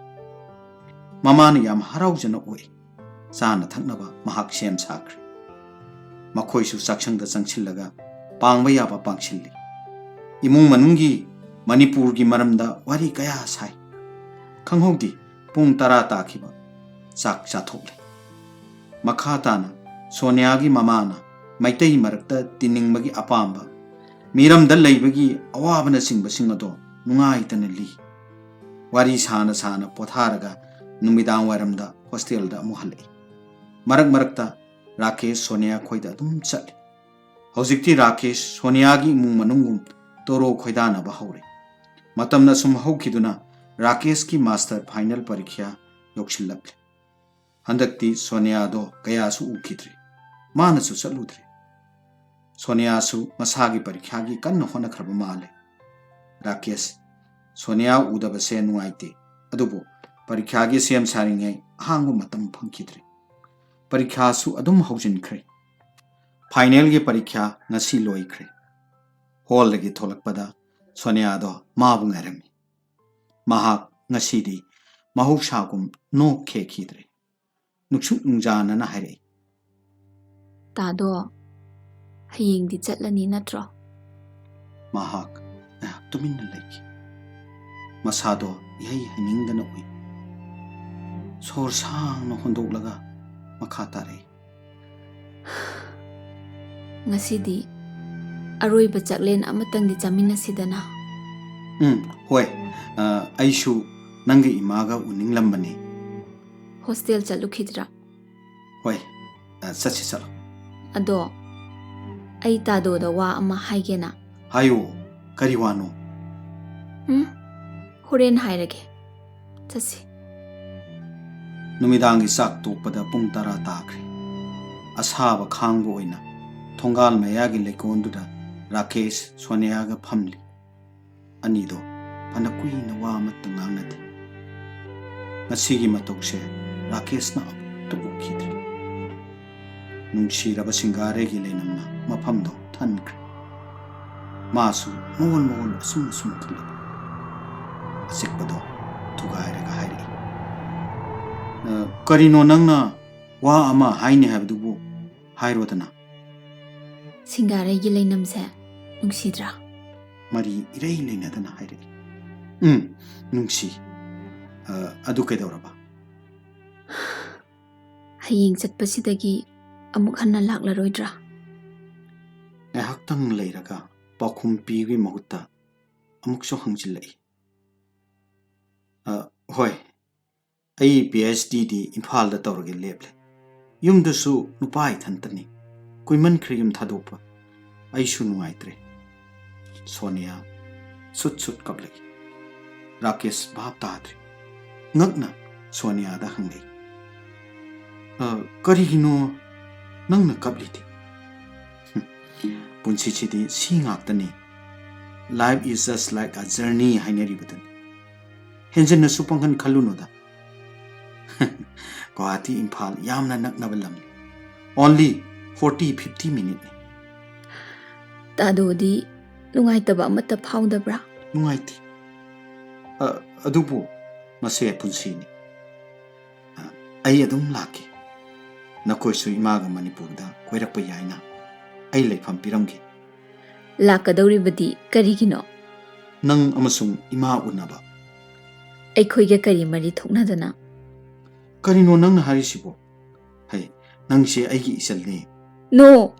ꯃꯃꯥꯅ ꯌꯥꯝ ꯍꯔꯥꯎꯖꯅ ꯎꯏ꯫ ꯆꯥꯅ ꯊꯛꯅꯕ ꯃꯍꯥꯛ ꯁꯦꯝ ꯁꯥꯈ꯭ꯔꯦ꯫ ꯃꯈꯣꯏꯁꯨ ꯆꯥꯛꯁꯪꯗ ꯆꯪꯁꯤꯜꯂꯒ ꯄꯥꯡꯕ ꯌꯥꯕ ꯄꯥꯡꯁꯤꯜꯂꯤ꯫ ꯏꯃꯨꯡ ꯃꯅꯨꯡꯒꯤ, ꯃꯅꯤꯄꯨꯔꯒꯤ ꯃꯔꯝꯗ ꯋꯥꯔꯤ ꯀꯌꯥ ꯁꯥꯏ꯫ ꯈꯪꯍꯧꯗꯦ ꯄꯨꯡ ꯇꯔꯥ ꯇꯥꯈꯤꯕ꯫ ꯆꯥꯛ ꯆꯥꯊꯣꯛꯂꯦ꯫ ꯃꯈꯥ ꯇꯥꯅ ꯁꯣꯅꯤꯌꯥꯒꯤ ꯃꯃꯥꯅ ꯃꯩꯇꯩ ꯃꯔꯛꯇ ꯇꯤꯟꯅꯤꯡꯕꯒꯤ ꯑꯄꯥꯝꯕ, ꯃꯤꯔꯝꯗ ꯂꯩꯕꯒꯤ ꯑꯋꯥꯕꯅꯆꯤꯡꯕꯁꯤꯡ ꯑꯗꯣ ꯅꯨꯡꯉꯥꯏꯇꯅ ꯂꯤ꯫ ꯋꯥꯔꯤ ꯁꯥꯅ ꯁꯥꯅ ꯄꯣꯊꯥꯔꯒ ꯅꯨꯃꯤꯗꯥꯡ ꯋꯥꯏꯔꯝꯗ ꯍꯣꯁꯇꯦꯜꯗ ꯑꯃꯨꯛ ꯍꯜꯂꯛꯏ꯫ ꯃꯔꯛ ꯃꯔꯛꯇ ꯔꯥꯀꯦꯁ ꯁꯣꯅꯤꯌꯥ ꯈꯣꯏꯗ ꯑꯗꯨꯝ ꯆꯠꯂꯤ꯫ ꯍꯧꯖꯤꯛꯇꯤ ꯔꯥꯀꯦꯁ ꯁꯣꯅꯤꯌꯥꯒꯤ ꯏꯃꯨꯡ ꯃꯅꯨꯡꯒꯨꯝ ꯇꯣꯔꯣ ꯈꯣꯏꯗꯥꯅꯕ ꯍꯧꯔꯦ꯫ ꯃꯇꯝꯅ ꯁꯨꯝ ꯍꯧꯈꯤꯗꯨꯅ ꯔꯥꯀꯦꯁꯀꯤ ꯃꯥꯁꯇꯔ ꯐꯥꯏꯅꯦꯜ ꯄꯔꯤꯈ꯭ꯌꯥ ꯌꯧꯁꯤꯜꯂꯛꯂꯦ꯫ ꯍꯟꯗꯛꯇꯤ ꯁꯣꯅꯤꯌꯥꯗꯣ ꯀꯌꯥꯁꯨ ꯎꯈꯤꯗ꯭ꯔꯦ꯫ ꯃꯥꯅꯁꯨ ꯆꯠꯂꯨꯗ꯭ꯔꯦ꯫ ꯁꯣꯅꯤꯌꯥꯁꯨ ꯃꯁꯥꯒꯤ ꯄꯔꯤꯈ꯭ꯌꯥꯒꯤ ꯀꯟꯅ ꯍꯣꯠꯅꯈ꯭ꯔꯕ ꯃꯥꯜꯂꯦ꯫ ꯔꯥꯀꯦꯁ, ꯁꯣꯅꯤꯌꯥ ꯎꯗꯕꯁꯦ ꯅꯨꯡꯉꯥꯏꯇꯦ, ꯑꯗꯨꯕꯨ ꯄꯔꯤꯈ꯭ꯌꯥꯒꯤ ꯁꯦꯝ ꯁꯥꯔꯤꯉꯩ ꯑꯍꯥꯡꯕ ꯃꯇꯝ ꯐꯪꯈꯤꯗ꯭ꯔꯦ꯫ ꯄꯔꯤꯈ꯭ꯌꯥꯁꯨ ꯑꯗꯨꯝ ꯍꯧꯖꯤꯟꯈ꯭ꯔꯦ꯫ ꯐꯥꯏꯅꯦꯜꯒꯤ ꯄꯔꯤꯈ꯭ꯌꯥ ꯉꯁꯤ ꯂꯣꯏꯈ꯭ꯔꯦ꯫ ꯍꯣꯜꯗꯒꯤ ꯊꯣꯛꯂꯛꯄꯗ ꯁꯣꯅꯤꯌꯥꯗꯣ ꯃꯥꯕꯨ ꯉꯥꯏꯔꯝꯃꯤ꯫ ꯃꯍꯥꯛ ꯉꯁꯤꯗꯤ ꯃꯍꯧꯁꯥꯒꯨꯝ ꯅꯣꯛ ꯈꯦꯈꯤꯗ꯭ꯔꯦ꯫ ꯅꯨꯡꯁꯨꯛ ꯅꯨꯡꯖꯥꯅꯅ ꯍꯥꯏꯔꯛꯏ꯫ "ꯇꯥꯗꯣ, ꯍꯌꯦꯡꯗꯤ ꯆꯠꯂꯅꯤ ꯅꯠꯇ꯭ꯔꯣ?" ꯃꯍꯥꯛ ꯉꯥꯏꯍꯥꯛ ꯇꯨꯃꯤꯟꯅ ꯂꯩꯈꯤ꯫ ꯃꯁꯥꯗꯣ ꯏꯍꯩ ꯍꯩꯅꯤꯡꯗꯅ ꯎꯏ꯫ ꯁꯣꯔ ꯁꯥꯡꯅ ꯍꯣꯟꯗꯣꯛꯂꯒ ꯃꯈꯥ ꯇꯥꯔꯛꯏ꯫ "ꯉꯁꯤꯗꯤ ꯑꯔꯣꯏꯕ ꯆꯥꯛꯂꯦꯟ ꯑꯃꯇꯪꯗꯤ ꯆꯥꯃꯤꯟꯅꯁꯤꯗꯅ?" "ꯎꯝ, ꯍꯣꯏ꯫ ꯑ, ꯑꯩꯁꯨ ꯅꯪꯒ ꯏꯃꯥꯒ ꯎꯅꯤꯡꯂꯝꯕꯅꯤ꯫" "ꯍꯣꯁꯇꯦꯜ ꯆꯠꯂꯨꯈꯤꯗ꯭ꯔꯥ?" "ꯍꯣꯏ, ꯑ, ꯆꯠꯁꯤ, ꯆꯠꯂꯣ꯫" "ꯑꯗꯣ, ꯑꯩ ꯇꯥꯗꯣꯗ ꯋꯥ ꯑꯃ ꯍꯥꯏꯒꯦꯅ꯫" "ꯍꯥꯏꯌꯨ, ꯀꯔꯤ ꯋꯥꯅꯣ?" "ꯎꯝ, ꯍꯣꯔꯦꯟ ꯍꯥꯏꯔꯒꯦ꯫ ꯆꯠꯁꯤ꯫" ꯅꯨꯃꯤꯗꯥꯡꯒꯤ ꯆꯥꯛ ꯇꯣꯛꯄꯗ ꯄꯨꯡ ꯇꯔꯥ ꯇꯥꯈ꯭ꯔꯦ꯫ ꯑꯁꯥꯕ ꯈꯥꯡꯕ ꯑꯣꯏꯅ ꯊꯣꯡꯒꯥꯜ ꯃꯌꯥꯒꯤ ꯂꯩꯀꯣꯜꯗꯨꯗ ꯔꯥꯀꯦꯁ ꯁꯣꯅꯤꯌꯥꯒ ꯐꯝꯂꯤ꯫ ꯑꯅꯤꯗꯣ ꯐꯅ ꯀꯨꯏꯅ ꯋꯥ ꯑꯃꯠꯇ ꯉꯥꯡꯅꯗꯦ꯫ ꯉꯁꯤꯒꯤ ꯃꯇꯧꯁꯦ ꯔꯥꯀꯦꯁꯅ ꯑꯃꯨꯛꯇ ꯎꯈꯤꯗ꯭ꯔꯤ꯫ ꯅꯨꯡꯁꯤꯔꯕ ꯁꯤꯡꯒꯥꯔꯩꯒꯤ ꯂꯩꯅꯝꯅ ꯃꯐꯝꯗꯣ ꯊꯟꯈ꯭ꯔꯦ꯫ ꯃꯥꯁꯨ ꯃꯉꯣꯟ ꯃꯉꯣꯟ ꯑꯁꯨꯝ ꯑꯁꯨꯝ ꯈꯜꯂꯤ꯫ ꯑꯆꯤꯛꯄꯗꯣ ꯊꯨꯒꯥꯏꯔꯒ ꯍꯥꯏꯔꯛꯏ꯫ "ꯑ, ꯀꯔꯤꯅꯣ ꯅꯪꯅ ꯋꯥ ꯑꯃ ꯍꯥꯏꯅꯤ ꯍꯥꯏꯕꯗꯨꯕꯨ ꯍꯥꯏꯔꯣꯗꯅ꯫" "ꯁꯤꯡꯒꯥꯔꯩꯒꯤ ꯂꯩꯅꯝꯁꯦ ꯅꯨꯡꯁꯤꯗ꯭ꯔꯥ?" ꯃꯔꯤ ꯏꯔꯩ ꯂꯩꯅꯗꯅ ꯍꯥꯏꯔꯛꯏ꯫ "ꯎꯝ, ꯅꯨꯡꯁꯤ꯫ ꯑ, ꯑꯗꯨ ꯀꯩꯗꯧꯔꯕ?" "ꯍꯌꯦꯡ ꯆꯠꯄꯁꯤꯗꯒꯤ ꯑꯃꯨꯛ ꯍꯟꯅ ꯂꯥꯛꯂꯔꯣꯏꯗ꯭ꯔꯥ?" ꯉꯥꯏꯍꯥꯛꯇꯪ ꯂꯩꯔꯒ ꯄꯥꯎꯈꯨꯝ ꯄꯤꯕꯒꯤ ꯃꯍꯨꯠꯇ ꯑꯃꯨꯛꯁꯨ ꯍꯪꯖꯤꯜꯂꯛꯏ꯫ "ꯑ, ꯍꯣꯏ, ꯑꯩ ꯄꯤ ꯑꯩꯆ ꯗꯤꯗꯤ ꯏꯝꯐꯥꯜꯗ ꯇꯧꯔꯒꯦ ꯂꯦꯞꯂꯦ꯫ ꯌꯨꯝꯗꯁꯨ ꯅꯨꯄꯥ ꯏꯊꯟꯇꯅꯤ꯫ ꯀꯨꯏꯃꯟꯈ꯭ꯔꯦ ꯌꯨꯝ ꯊꯥꯗꯣꯛꯄ꯫ ꯑꯩꯁꯨ ꯅꯨꯡꯉꯥꯏꯇ꯭ꯔꯦ꯫" ꯁꯣꯅꯤꯌꯥ ꯁꯨꯠ ꯁꯨꯠ ꯀꯞꯂꯛꯏ꯫ ꯔꯥꯀꯦꯁ ꯚꯥꯞ ꯇꯥꯗ꯭ꯔꯦ꯫ ꯉꯛꯅ ꯁꯣꯅꯤꯌꯥꯗ ꯍꯪꯂꯛꯏ, "ꯑ, ꯀꯔꯤꯒꯤꯅꯣ ꯅꯪꯅ ꯀꯞꯂꯤꯗꯤ?" "ꯍꯨꯝ, ꯄꯨꯟꯁꯤꯁꯤꯗꯤ ꯁꯤ ꯉꯥꯛꯇꯅꯤ꯫ Life is just like a journey ꯍꯥꯏꯅꯔꯤꯕꯗꯨꯅꯤ꯫ ꯍꯦꯟꯖꯤꯟꯅꯁꯨ ꯄꯪꯈꯟ ꯈꯜꯂꯨꯅꯨꯗ꯫" Guwahati Imphal ꯌꯥꯝꯅ ꯅꯛꯅꯕ ꯂꯝꯅꯤ꯫ Only forty fifty minute ꯅꯤ꯫ ꯇꯥꯗꯣꯗꯤ ꯅꯨꯡꯉꯥꯏꯇꯕ ꯑꯃꯠꯇ ꯐꯥꯎꯗꯕ꯭ꯔꯥ? ꯅꯨꯡꯉꯥꯏꯇꯦ꯫ ꯑ, ꯑꯗꯨꯕꯨ ꯃꯁꯦ ꯄꯨꯟꯁꯤꯅꯤ꯫ ꯑ, ꯑꯩ ꯑꯗꯨꯝ ꯂꯥꯛꯀꯦ꯫ ꯅꯈꯣꯏꯁꯨ ꯏꯃꯥꯒ ꯃꯅꯤꯄꯨꯔꯗ ꯀꯣꯏꯔꯛꯄ ꯌꯥꯏꯅ꯫ ꯑꯩ ꯂꯩꯐꯝ ꯄꯤꯔꯝꯒꯦ꯫ ꯂꯥꯛꯀꯗꯧꯔꯤꯕꯗꯤ ꯀꯔꯤꯒꯤꯅꯣ? ꯅꯪ ꯑꯃꯁꯨꯡ ꯏꯃꯥ ꯎꯅꯕ꯫ ꯑꯩꯈꯣꯏꯒ ꯀꯔꯤ ꯃꯔꯤ ꯊꯣꯛꯅꯗꯅ? ꯀꯔꯤꯅꯣ ꯅꯪꯅ ꯍꯥꯏꯔꯤꯁꯤꯕꯣ? ꯍꯩ, ꯅꯪꯁꯦ ꯑꯩꯒꯤ ꯏꯆꯜꯅꯦ꯫ ꯅꯣ!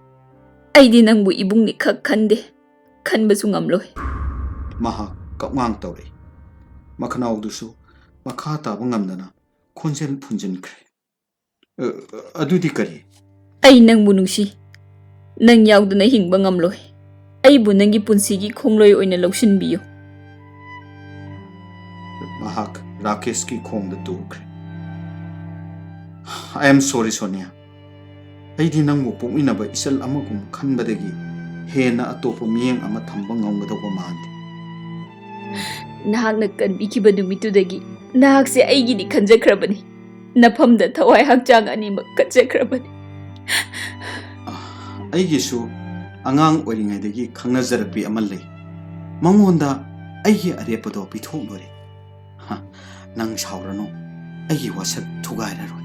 ꯑꯩꯗꯤ ꯅꯪꯕꯨ ꯏꯕꯨꯡꯅꯤ ꯈꯛ ꯈꯟꯗꯦ꯫ ꯈꯟꯕꯁꯨ ꯉꯝꯂꯣꯏ꯫ ꯃꯍꯥꯛ ꯀꯞꯉꯥꯡ ꯇꯧꯔꯛꯏ꯫ ꯃꯈꯅꯥꯎꯗꯨꯁꯨ ꯃꯈꯥ ꯇꯥꯕ ꯉꯝꯗꯅ ꯈꯣꯟꯖꯦꯜ ꯐꯨꯟꯖꯤꯟꯈ꯭ꯔꯦ꯫ "ꯑ, ꯑꯗꯨꯗꯤ ꯀꯔꯤ?" ꯑꯩ ꯅꯪꯕꯨ ꯅꯨꯡꯁꯤ꯫ ꯅꯪ ꯌꯥꯎꯗꯅ ꯍꯤꯡꯕ ꯉꯝꯂꯣꯏ꯫ ꯑꯩꯕꯨ ꯅꯪꯒꯤ ꯄꯨꯟꯁꯤꯒꯤ ꯈꯣꯡꯂꯣꯏ ꯑꯣꯏꯅ ꯂꯧꯁꯤꯟꯕꯤꯌꯨ꯫ ꯃꯍꯥꯛ ꯔꯥꯀꯦꯁꯀꯤ ꯈꯣꯡꯗ ꯇꯨꯈ꯭ꯔꯦ꯫ "I am sorry, Sonia. ꯑꯩꯗꯤ ꯅꯪꯕꯨ ꯄꯣꯛꯃꯤꯟꯅꯕ ꯏꯆꯜ ꯑꯃꯒꯨꯝ ꯈꯟꯕꯗꯒꯤ ꯍꯦꯟꯅ ꯑꯇꯣꯞꯄ ꯃꯤꯠꯌꯦꯡ ꯑꯃ ꯊꯝꯕ ꯉꯝꯒꯗꯧꯕ ꯃꯥꯟꯗꯦ꯫" ꯅꯍꯥꯛꯅ ꯀꯟꯕꯤꯈꯤꯕ ꯅꯨꯃꯤꯠꯇꯨꯗꯒꯤ ꯅꯍꯥꯛꯁꯦ ꯑꯩꯒꯤꯗꯤ ꯈꯟꯖꯈ꯭ꯔꯕꯅꯤ꯫ ꯅꯐꯝꯗ ꯊꯋꯥꯏ ꯍꯛꯆꯥꯡ ꯑꯅꯤꯃꯛ ꯀꯠꯆꯈ꯭ꯔꯕꯅꯤ꯫ "ꯑꯩꯒꯤꯁꯨ ꯑꯉꯥꯡ ꯑꯣꯏꯔꯤꯉꯩꯗꯒꯤ ꯈꯪꯅꯖꯔꯛꯄꯤ ꯑꯃ ꯂꯩ꯫ ꯃꯉꯣꯟꯗ ꯑꯩꯒꯤ ꯑꯔꯦꯞꯄꯗꯣ ꯄꯤꯊꯣꯛꯂꯨꯔꯦ꯫" "ꯍ, ꯅꯪ ꯁꯥꯎꯔꯅꯨ꯫ ꯑꯩꯒꯤ ꯋꯥꯁꯛ ꯊꯨꯒꯥꯏꯔꯔꯣꯏ꯫"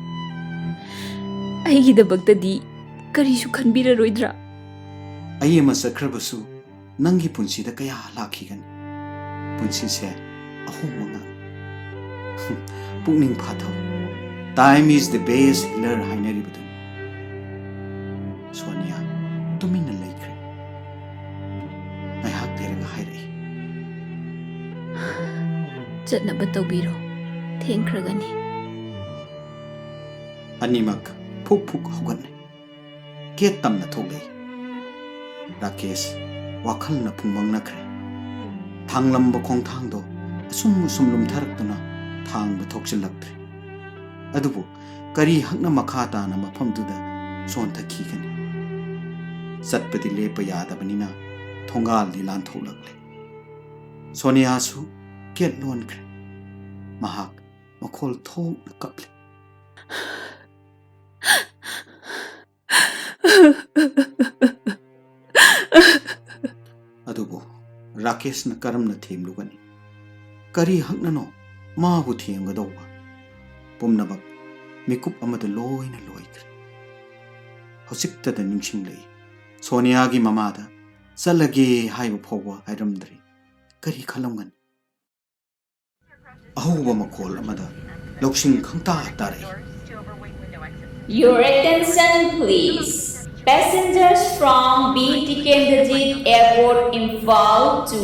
ꯑꯩꯒꯤꯗꯃꯛꯇꯗꯤ ꯀꯔꯤꯁꯨ ꯈꯟꯕꯤꯔꯔꯣꯏꯗ꯭ꯔꯥ? "ꯑꯩ ꯑꯃ ꯆꯠꯈ꯭ꯔꯕꯁꯨ ꯅꯪꯒꯤ ꯄꯨꯟꯁꯤꯗ ꯀꯌꯥ ꯂꯥꯛꯈꯤꯒꯅꯤ? ꯄꯨꯟꯁꯤꯁꯦ ꯑꯍꯣꯡꯕ ꯉꯥꯛ꯫ ꯄꯨꯛꯅꯤꯡ ꯐꯥꯊꯧ꯫ Time is the best healer ꯍꯥꯏꯅꯔꯤꯕꯗꯨꯅꯤ꯫" Sonia ꯇꯨꯃꯤꯟꯅ ꯂꯩꯈ꯭ꯔꯦ꯫ ꯉꯥꯏꯍꯥꯛ ꯂꯩꯔꯒ ꯍꯥꯏꯔꯛꯏ꯫ "ꯆꯠꯅꯕ ꯇꯧꯕꯤꯔꯣ꯫ ꯊꯦꯡꯈ꯭ꯔꯒꯅꯤ꯫" ꯑꯅꯤꯃꯛ ꯐꯨꯛ ꯐꯨꯛ ꯍꯧꯒꯠꯅꯩ꯫ ꯒꯦꯠ ꯇꯝꯅ ꯊꯣꯛꯂꯛꯏ꯫ ꯔꯥꯀꯦꯁ ꯋꯥꯈꯜꯅ ꯐꯨꯡꯕꯪꯅꯈ꯭ꯔꯦ꯫ ꯊꯥꯡꯂꯝꯕ ꯈꯣꯡꯊꯥꯡꯗꯣ ꯑꯁꯨꯝ ꯑꯁꯨꯝ ꯂꯨꯝꯊꯔꯛꯇꯨꯅ ꯊꯥꯡꯕ ꯊꯣꯛꯆꯤꯜꯂꯛꯇ꯭ꯔꯦ꯫ ꯑꯗꯨꯕꯨ ꯀꯔꯤ ꯍꯛꯅ ꯃꯈꯥ ꯇꯥꯅ ꯃꯐꯝꯗꯨꯗ ꯆꯣꯟꯊꯈꯤꯒꯅꯤ? ꯆꯠꯄꯗꯤ ꯂꯦꯞꯄ ꯌꯥꯗꯕꯅꯤꯅ ꯊꯣꯡꯒꯥꯜꯗꯤ ꯂꯥꯟꯊꯣꯛꯂꯛꯂꯦ꯫ ꯁꯣꯅꯤꯌꯥꯁꯨ ꯒꯦꯠ ꯂꯣꯟꯈ꯭ꯔꯦ꯫ ꯃꯍꯥꯛ ꯃꯈꯣꯜ ꯊꯣꯛꯅ ꯀꯞꯂꯤ꯫ ꯔꯥꯀꯦꯁꯅ ꯀꯔꯝꯅ ꯊꯦꯝꯂꯨꯒꯅꯤ? ꯀꯔꯤ ꯍꯛꯅꯅꯣ ꯃꯥꯕꯨ ꯊꯦꯝꯒꯗꯧꯕ? ꯄꯨꯝꯅꯃꯛ ꯃꯤꯀꯨꯞ ꯑꯃꯗ ꯂꯣꯏꯅ ꯂꯣꯏꯈ꯭ꯔꯦ꯫ ꯍꯧꯖꯤꯛꯇꯗ ꯅꯤꯡꯁꯤꯡꯂꯛꯏ, ꯁꯣꯅꯤꯌꯥꯒꯤ ꯃꯃꯥꯗ ꯆꯠꯂꯒꯦ ꯍꯥꯏꯕ ꯐꯥꯎꯕ ꯍꯥꯏꯔꯝꯗ꯭ꯔꯤ꯫ ꯀꯔꯤ ꯈꯜꯂꯝꯒꯅꯤ? ꯑꯍꯧꯕ ꯃꯈꯣꯜ ꯑꯃꯗ ꯂꯧꯁꯤꯡ ꯈꯪꯇꯥ ꯇꯥꯔꯛꯏ꯫ Your attention, please. Passengers from B T Kendrick Airport, Imphal, to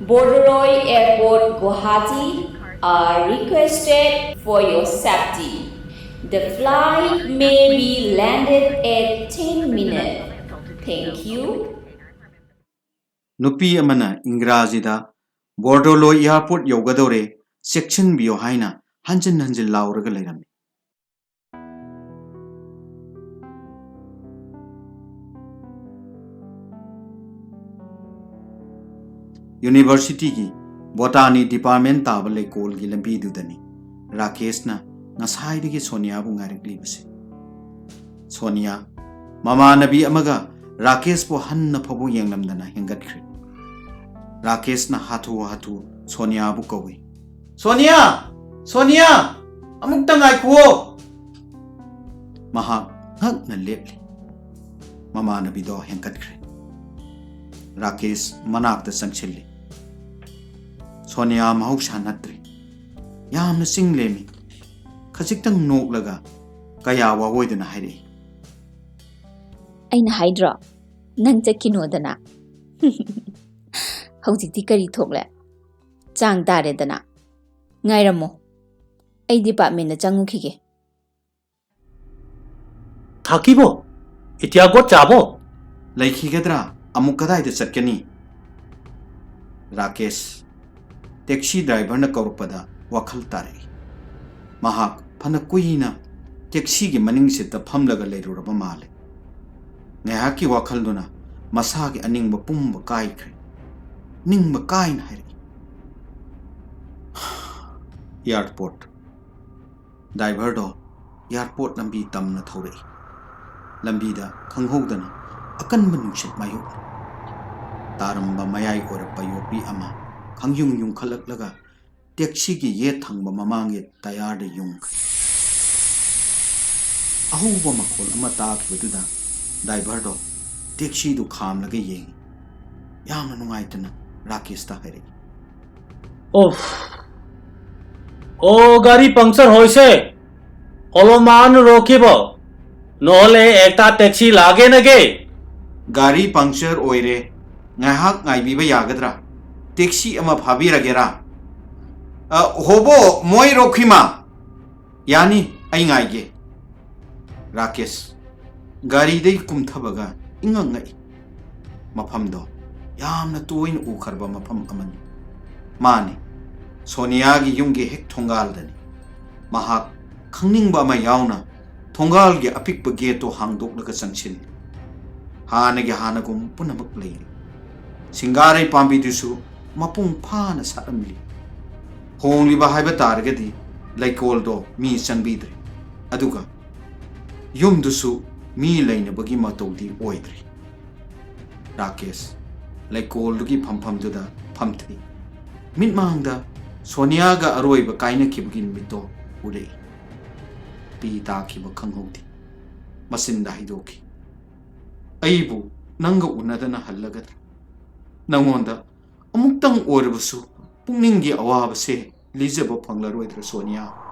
Bordoloi Airport, Guwahati, are requested for your safety. The flight may be landed at ten minutes. Thank you. ꯅꯨꯄꯤ ꯑꯃꯅ ꯏꯪꯒ꯭ꯔꯥꯖꯤꯗ "ꯕꯣꯔꯗꯣꯂꯣꯏ ꯑꯦꯌꯥꯔꯄꯣꯔꯠ ꯌꯧꯒꯗꯧꯔꯦ, ꯆꯦꯛꯁꯤꯟꯕꯤꯌꯨ" ꯍꯥꯏꯅ ꯍꯟꯖꯤꯟ ꯍꯟꯖꯤꯟ ꯂꯥꯎꯔꯒ ꯂꯩꯔꯝꯃꯤ꯫ ꯌꯨꯅꯤꯚꯔꯁꯤꯇꯤꯒꯤ ꯕꯣꯇꯥꯅꯤ ꯗꯤꯄꯥꯔꯠꯃꯦꯟ ꯇꯥꯕ ꯂꯩꯀꯣꯜꯒꯤ ꯂꯝꯕꯤꯗꯨꯗꯅꯤ ꯔꯥꯀꯦꯁꯅ ꯉꯁꯥꯏꯗꯒꯤ ꯁꯣꯅꯤꯌꯥꯕꯨ ꯉꯥꯏꯔꯛꯂꯤꯕꯁꯦ꯫ ꯁꯣꯅꯤꯌꯥ, ꯃꯃꯥꯟꯅꯕꯤ ꯑꯃꯒ ꯔꯥꯀꯦꯁꯄꯨ ꯍꯟꯅ ꯐꯥꯎꯕ ꯌꯦꯡꯂꯝꯗꯅ ꯍꯦꯟꯒꯠꯈ꯭ꯔꯦ꯫ ꯔꯥꯀꯦꯁꯅ ꯍꯥꯊꯨ ꯍꯥꯊꯨ ꯁꯣꯅꯤꯌꯥꯕꯨ ꯀꯧꯏ꯫ "ꯁꯣꯅꯤꯌꯥ! ꯁꯣꯅꯤꯌꯥ! ꯑꯃꯨꯛꯇ ꯉꯥꯏꯈꯨꯑꯣ!" ꯃꯍꯥꯛ ꯉꯛꯅ ꯂꯦꯞꯂꯤ꯫ ꯃꯃꯥꯟꯅꯕꯤꯗꯣ ꯍꯦꯟꯒꯠꯈ꯭ꯔꯦ꯫ ꯔꯥꯀꯦꯁ ꯃꯅꯥꯛꯇ ꯆꯪꯁꯤꯜꯂꯤ꯫ ꯁꯣꯅꯤꯌꯥ ꯃꯍꯧꯁꯥ ꯅꯠꯇ꯭ꯔꯦ꯫ ꯌꯥꯝꯅ ꯆꯤꯡ ꯂꯦꯝꯃꯤ꯫ ꯈꯖꯤꯛꯇꯪ ꯅꯣꯛꯂꯒ ꯀꯌꯥ ꯋꯥꯑꯣꯏꯗꯅ ꯍꯥꯏꯔꯛꯏ꯫ "ꯑꯩꯅ ꯍꯥꯏꯗ꯭ꯔꯣ, ꯅꯪ ꯆꯠꯈꯤꯅꯣꯗꯅ?" "ꯍꯧꯖꯤꯛꯇꯤ ꯀꯔꯤ ꯊꯣꯛꯂꯦ? ꯆꯥꯡ ꯇꯥꯔꯦꯗꯅ꯫ ꯉꯥꯏꯔꯝꯃꯣ, ꯑꯩ ꯗꯤꯄꯥꯔꯠꯃꯦꯟꯗ ꯆꯪꯉꯨꯈꯤꯒꯦ꯫" ꯊꯥꯀꯤꯕꯣ? ꯏꯇꯤꯌꯥꯒꯣꯠ ꯆꯥꯕꯣ? ꯂꯩꯈꯤꯒꯗ꯭ꯔꯥ? ꯑꯃꯨꯛ ꯀꯗꯥꯏꯗ ꯆꯠꯀꯅꯤ? ꯔꯥꯀꯦꯁ, ꯇꯦꯛꯁꯤ ꯗ꯭ꯔꯥꯏꯚꯔꯅ ꯀꯧꯔꯛꯄꯗ ꯋꯥꯈꯜ ꯇꯥꯔꯛꯏ꯫ ꯃꯍꯥꯛ ꯐꯅ ꯀꯨꯏꯅ ꯇꯦꯛꯁꯤꯒꯤ ꯃꯅꯤꯡ ꯁꯤꯠꯇ ꯐꯝꯂꯒ ꯂꯩꯔꯨꯔꯕ ꯃꯥꯜꯂꯦ꯫ ꯉꯥꯏꯍꯥꯛꯀꯤ ꯋꯥꯈꯜꯗꯨꯅ ꯃꯁꯥꯒꯤ ꯑꯅꯤꯡꯕ ꯄꯨꯝꯕ ꯀꯥꯏꯈ꯭ꯔꯦ꯫ ꯅꯤꯡꯕ ꯀꯥꯏꯅ ꯍꯥꯏꯔꯛꯏ꯫ ꯑꯦꯌꯥꯔꯄꯣꯔꯠ꯫ ꯗ꯭ꯔꯥꯏꯚꯔꯗꯣ ꯑꯦꯌꯥꯔꯄꯣꯔꯠ ꯂꯝꯕꯤ ꯇꯝꯅ ꯊꯧꯔꯛꯏ꯫ ꯂꯝꯕꯤꯗ ꯈꯪꯍꯧꯗꯅ ꯑꯀꯟꯕ ꯅꯨꯡꯁꯤꯠ ꯃꯥꯌꯣꯛꯅꯩ꯫ ꯇꯥꯔꯝꯕ ꯃꯌꯥꯏ ꯑꯣꯏꯔꯞꯄ ꯌꯣꯠꯄꯤ ꯑꯃ ꯈꯪꯌꯨꯡ ꯌꯨꯡꯈꯠꯂꯛꯂꯒ ꯇꯦꯛꯁꯤꯒꯤ ꯌꯦꯠ ꯊꯪꯕ ꯃꯃꯥꯡꯒꯤ ꯇꯌꯥꯔꯗ ꯌꯨꯡꯈ꯭ꯔꯦ꯫ ꯑꯍꯧꯕ ꯃꯈꯣꯜ ꯑꯃ ꯇꯥꯈꯤꯕꯗꯨꯗ ꯗ꯭ꯔꯥꯏꯚꯔꯗꯣ ꯇꯦꯛꯁꯤꯗꯨ ꯈꯥꯝꯂꯒ ꯌꯦꯡꯉꯤ꯫ ꯌꯥꯝꯅ ꯅꯨꯡꯉꯥꯏꯇꯅ ꯔꯥꯀꯦꯁꯇ ꯍꯥꯏꯔꯛꯏ꯫ اوف، অ' গাড়ী পাংচাৰ হৈছে, অলপমান ৰখিব, নহ'লে এটা টেক্সি লাগে নেকি? ꯒꯥꯔী ꯄꯪꯆꯔ ꯑꯣꯏꯔꯦ, ꯉꯥꯏꯍꯥꯛ ꯉꯥꯏꯕꯤꯕ ꯌꯥꯒꯗ꯭ꯔꯥ? ꯇꯦꯛꯁꯤ ꯑꯃ ꯐꯥꯕꯤꯔꯒꯦꯔꯥ? ꯑ, ꯍꯣꯕꯣ, ꯃꯣꯏ ꯔꯣꯈꯤꯃꯥ꯫ ꯌꯥꯅꯤ, ꯑꯩ ꯉꯥꯏꯒꯦ꯫ ꯔꯥꯀꯦꯁ ꯒꯥꯔꯤꯗꯒꯤ ꯀꯨꯝꯊꯕꯒ ꯏꯉꯛ ꯉꯛꯏ꯫ ꯃꯐꯝꯗꯣ ꯌꯥꯝꯅ ꯇꯣꯏꯅ ꯎꯈ꯭ꯔꯕ ꯃꯐꯝ ꯑꯃꯅꯤ꯫ ꯃꯥꯅꯤ, ꯁꯣꯅꯤꯌꯥꯒꯤ ꯌꯨꯝꯒꯤ ꯍꯦꯛ ꯊꯣꯡꯒꯥꯜꯗꯅꯤ꯫ ꯃꯍꯥꯛ ꯈꯪꯅꯤꯡꯕ ꯑꯃ ꯌꯥꯎꯅ ꯊꯣꯡꯒꯥꯜꯒꯤ ꯑꯄꯤꯛꯄ ꯒꯦꯠꯇꯣ ꯍꯥꯡꯗꯣꯛꯂꯒ ꯆꯪꯁꯤꯜꯂꯤ꯫ ꯍꯥꯟꯅꯒꯤ ꯍꯥꯟꯅꯒꯨꯝ ꯄꯨꯝꯅꯃꯛ ꯂꯩꯔꯤ꯫ ꯁꯤꯡꯒꯥꯔꯩ ꯄꯥꯝꯕꯤꯗꯨꯁꯨ ꯃꯄꯨꯡ ꯐꯥꯅ ꯁꯥꯠꯂꯝꯂꯤ꯫ ꯍꯣꯡꯂꯤꯕ ꯍꯥꯏꯕ ꯇꯥꯔꯒꯗꯤ ꯂꯩꯀꯣꯜꯗꯣ ꯃꯤ ꯆꯪꯕꯤꯗ꯭ꯔꯦ꯫ ꯑꯗꯨꯒ ꯌꯨꯝꯗꯨꯁꯨ ꯃꯤ ꯂꯩꯅꯕꯒꯤ ꯃꯇꯧꯗꯤ ꯑꯣꯏꯗ꯭ꯔꯦ꯫ ꯔꯥꯀꯦꯁ ꯂꯩꯀꯣꯜꯗꯨꯒꯤ ꯐꯝꯐꯝꯗꯨꯗ ꯐꯝꯊꯩ꯫ ꯃꯤꯠꯃꯥꯡꯗ ꯁꯣꯅꯤꯌꯥꯒ ꯑꯔꯣꯏꯕ ꯀꯥꯏꯅꯈꯤꯕꯒꯤ ꯅꯨꯃꯤꯠꯇꯣ ꯎꯔꯛꯏ꯫ ꯄꯤ ꯇꯥꯈꯤꯕ ꯈꯪꯍꯧꯗꯦ꯫ ꯃꯆꯤꯟꯗ ꯍꯥꯏꯗꯣꯛꯈꯤ, "ꯑꯩꯕꯨ ꯅꯪꯒ ꯎꯅꯗꯅ ꯍꯜꯂꯒꯗ꯭ꯔꯥ? ꯅꯪꯉꯣꯟꯗ ꯑꯃꯨꯛꯇꯪ ꯑꯣꯏꯔꯕꯁꯨ ꯄꯨꯛꯅꯤꯡꯒꯤ ꯑꯋꯥꯕꯁꯦ ꯂꯤꯖꯕ ꯐꯪꯂꯔꯣꯏꯗ꯭ꯔꯥ ꯁꯣꯅꯤꯌꯥ?"